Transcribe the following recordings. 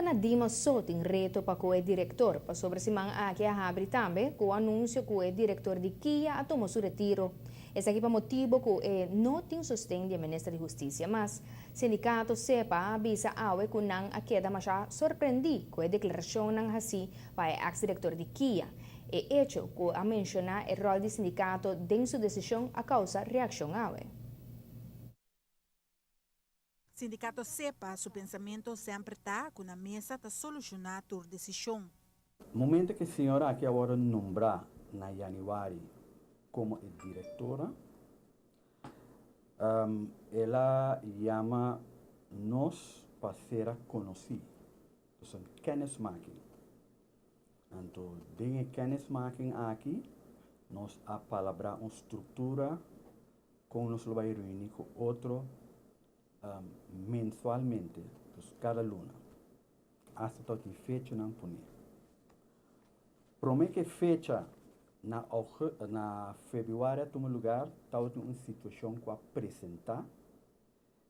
na Dimas so tin reto pa ku e direktor, pasobra siman aki a habri tambe ku anunsio ku e direktor di kia a tuma su retiro. Esaki pa motibu ku e no tin sosten di e minister di Hustisia mas. Sindikato SEPA a bisa awe ku nan a keda masha sorprendí ku e deklarashonnan hasí pa e eks direktor di kia. E echo ku a menshoná e ròl di sindikato den su desishon a kousa reakshon awe. Sindikato SEPA su pensamento semper ta ku na mesa ta solushoná tur desishon. Momento ku e señora aki a wòrdu nombrá na yanüari komo e direktora, el a yama nos pa sera konosí, dus un kennismaking. Anto den e kennismaking aki nos a palabrá un struktura kon nos lo bai reuní ku otro mensualmente, dus kada luna. Asta tabatin fechanan poné. Promé ku e fecha na na febrüari a tuma lugar tabatin un situashon ku a presentá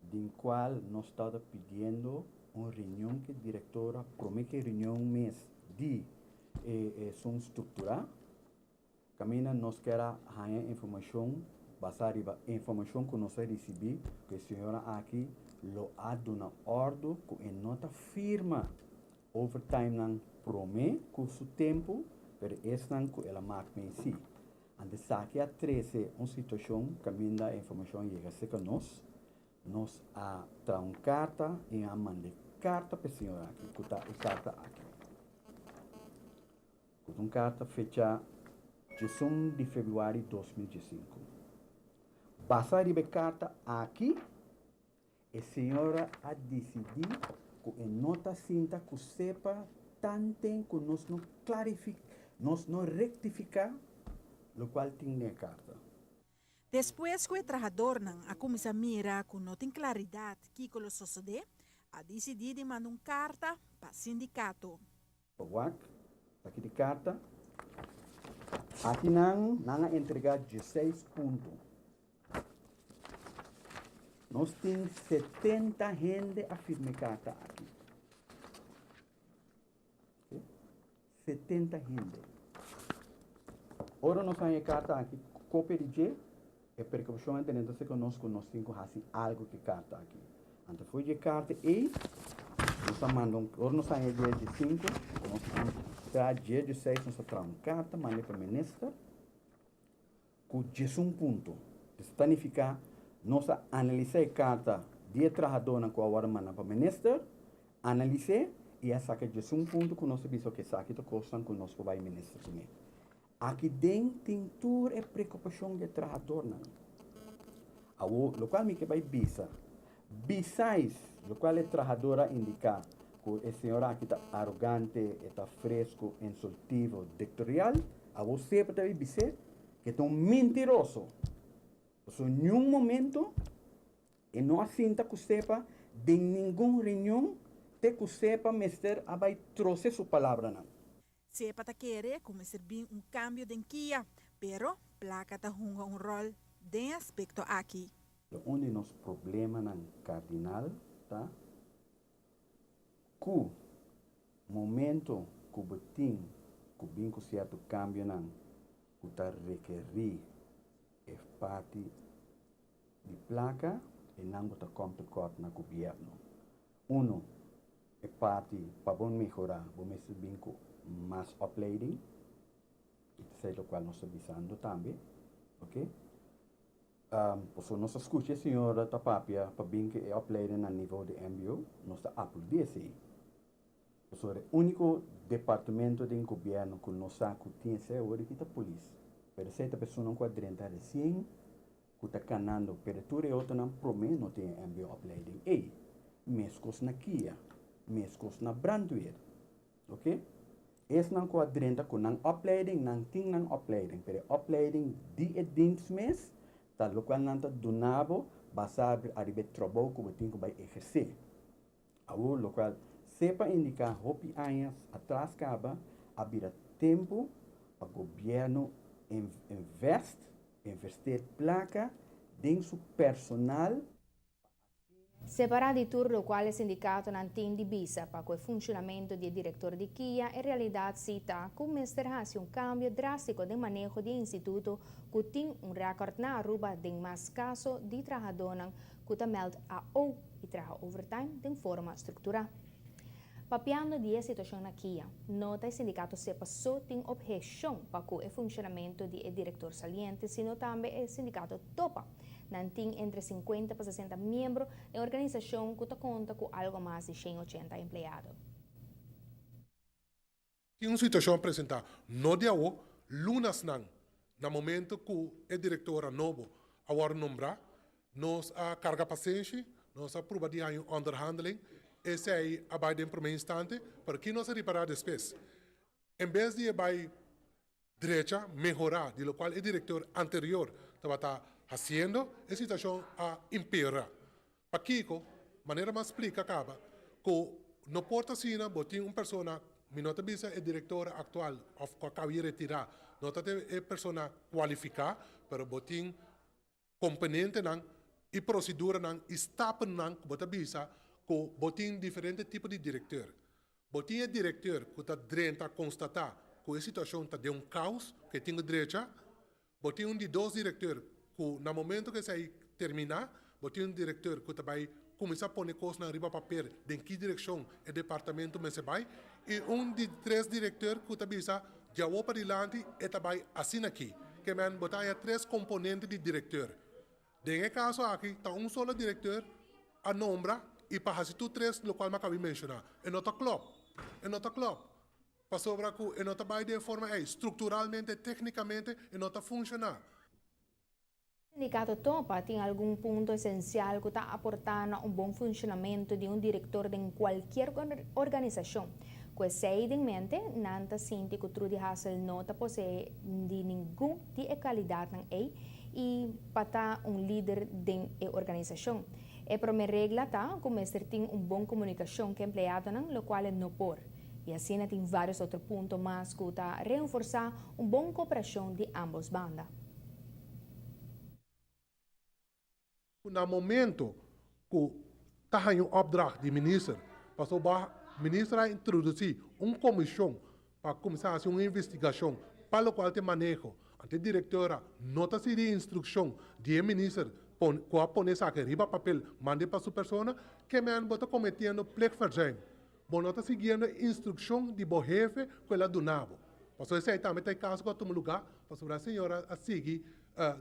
den kual nos tabata pidiendo un reunion ku e direktora promé ku e reunion mes di e esun strukturá. Kaminda nos kier a haña informashon basá riba informashon ku nos a risibí ku e señora aki lo a duna òrdu ku e no ta firma overtimenan promé ku su tempu, pero esnan ku el a mak mei sí. Anto esaki a trese un situashon kaminda e informashon a yega serka nos. Nos a traha un karta i a manda e karta pa e señora aki ku ta e karta aki. Ku ta un karta fechá 11 di febrüari 2015. Basá riba e karta aki, e señora a disidí ku e no ta sinta ku sepa tanten ku nos no klarifiká, nos no rektifiká lokual tin den e karta. Despues ku e trahadornan a kuminsá mira ku no tin klaridat kiko lo sosodé, a disidí di manda un karta pa sindikato. Wak, aki di karta. Aki nan, nan a entregá dieseis punto. Nos tin 70 hende a firma e karta aki. Okay? 70 hende. Ora nos haña e karta aki, kopia di dje, e prekupashon a tene entonces ku nos ku nos tin ku hasi algu ku e karta aki. Anto for di e karta ei, nos a manda un, ora nos haña dia di sinku, nos a traha dia di seis, nos a traha un karta manda pa minister ku 11 punto. Esei ta nifiká nos a analisá e karta di e trahadónan ku a wòrdu manda pa minister, analis'é i a saka 11 punto ku nos a bisa oke esaki ta kosnan ku nos por bai minister kuné. Aki den tin tur e preokupashon di e trahadornan. Awor, lokual mi ke bai bisa, besides lokual e trahador a indiká ku e señor aki ta arogante, e ta fresku, insultivo, diktorial, awor semper ta bai bis'é ku e ta un mentiroso. Pasobra niun momento e no a sinta ku sepa den ningun reunion te ku sepa mester a bai trose su palabranan. Sepa ta kere ku mester bin un kambio den kia, pero plaka ta hunga un ròl den e aspekto aki. Un di nos problemanan kardinal ta ku momento ku bo tin ku bin ku sierto kambionan ku ta rekerí e parti di plaka, einan bo ta kòm tekòrt na gobièrnu. Uno, e parti pa bo mehorá bo mester bin ku mas opleiding, i ta esei lokual nos ta bisando tambe, oke. Pasobra nos a skucha e señora ta papia pa bin ku e opleiding na nivel di mbo, nos ta aplaudí esei. Pasobra e úniko departamento den gobièrnu ku nos sa ku tin esei awor aki ta polis. Pero esei ta personanan ku a drenta resien ku ta kanando, pero tur e otronan promé no tin e mbo opleiding ei. Meskos na kia, meskos na brandweer. Oke? Esnan ku a drenta ku nan opleiding, nan tin nan opleiding, pero e opleiding di e dienst mes ta lokual nan ta duna bo basá ariba e trabou ku bo tin ku bai ehersé. Awor lokual sepa indiká hopi añas atras kaba a bira tempu pa gobièrnu invest, inverster plaka den su personal pa asina. Separa di tur locual e sindicatonan tin di bisa pa cu e funcionamento di director di KIA, en realidad si ta cu mester haci un cambio drastico den maneho di instituto cu tin un record na Aruba den mas caso di trahadornan cu ta meld AO y traha overtime den forma structura. Papiando di e situacion na KIA, no ta e sindicato SEPPA so tin obhecion pa cu e funcionamento di e director saliente, sino tambe e sindicato TOPA. Nan tin entre 50 pa 60 miembro den organisacion cu ta conta cu algo mas di 180 empleado. Tin un situacion presenta, no di awo, lunanan, na momento cu e director nobo a wordo nombra, nos a carga pasenshi, nos a proba di un onderhandeling, esey a bay den prome instante, pa cu nos a ripara despues. En bes di bay drecha, mehora, di locual e director anterior tabata haciendo, e situacion a empeora. Pakico, manera m'a splica caba, cu no por ta asina, bo tin un persona, mi no ta bisa e director actual, of cu a caba di retira, no ta e persona cualifica, pero bo tin componentenan y proceduranan y stapnan cu bo ta bisa cu bo tin diferente tipo di director. Bo tin e director cu ta drenta constata cu e situacion ta den un caos, cu tin drecha. Bo tin un di dos director cu na momento cu esey termina, bo tin un director cu tambe cuminsa pone cosnan riba papel den ki direccion e departamento mester bay y un di tres director cu ta bisa di awo padilanti e ta bay asina aki. Kiermen bo ta tres componente di director. Den e caso aki, ta un solo director a nombra y pa haci tur tres locual m'a caba di menciona. E no ta klopt. E no ta klopt. Pasobra cu e no ta bay di forma ey, structuralmente, tecnicamente, e no ta funciona. Sindicato TOPA tin algun punto esencial cu ta aporta na un bon funcionamento di un director di cualkier organisacion. Cu esey den mente, nan ta sinti cu Trudy Hassel no ta posee di ningun di e calidadnan ey y pa ta un lider di organisacion. E prome regla ta cu mester tin un bon comunicacion cu empleadonan, locual no por. Y asina tin varios otro punto mas cu ta reforsa un bon cooperacion di ambos banda. Na momento cu ta un opdracht di minister, pasobra minister a introduci un comision pa cuminsa haci un investigacion pa locual ta maneho. E directora no ta sigui instruccion di minister cu a pone esaki riba papel, manda pa su persona, kiermen bo ta cometiendo plichtverzuim. Bo no ta siguiendo instruccion di bo hefe cu el a duna bo. Pasobra esey tambe tin caso cu a tuma luga, pasobra e señora a sigui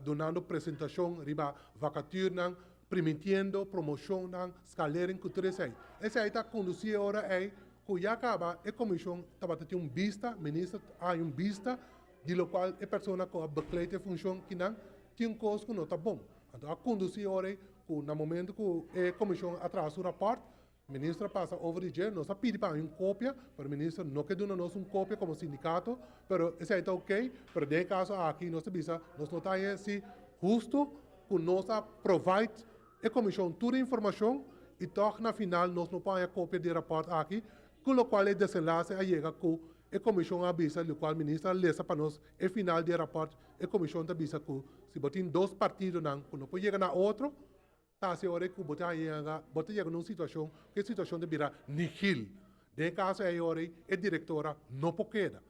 dunando presentacion riba vacature, permitiendo promocion, scalering cu tur esey. Esey ta conduci ora ey cu ya caba e comision tabata tin un bista, minister a un bista di locual e persona cu a bekleed e funcion cu nan tin cos cu no ta bon. Anto a conduci ora cu na momento cu e comision a traha su rapport, minister a pasa over di dje, nos a pidi pa un copia, pero minister no kier duna nos un copia como sindicato, pero esey ta ok, pero den e caso aki nos bisa, nos no ta asina husto cu nos a provide e comision tur informacion y toch na final nos no por copia di rapport aki, cu locual e desenlace a yega cu e comision a bisa, locual minister a lesa pa nos e final di rapport, e comision ta bisa cu si bo tin dos partidonan, cu no por yega na otro, ta asina ora cu bo ta yega, bo ta yega den un situacion, cu e situacion ta bira nihil. Den caso ey ora e directora no por keda.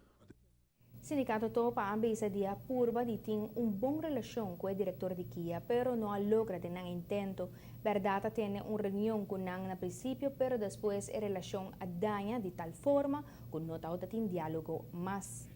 Sindicato TOPA a bisa di a purba di tin un bon relacion cu e director di KIA, pero no a logra den nan intento. Berdad a tene un reunion cu nan na principio, pero despues e relacion a daña di tal forma cu no tin dialogo mas.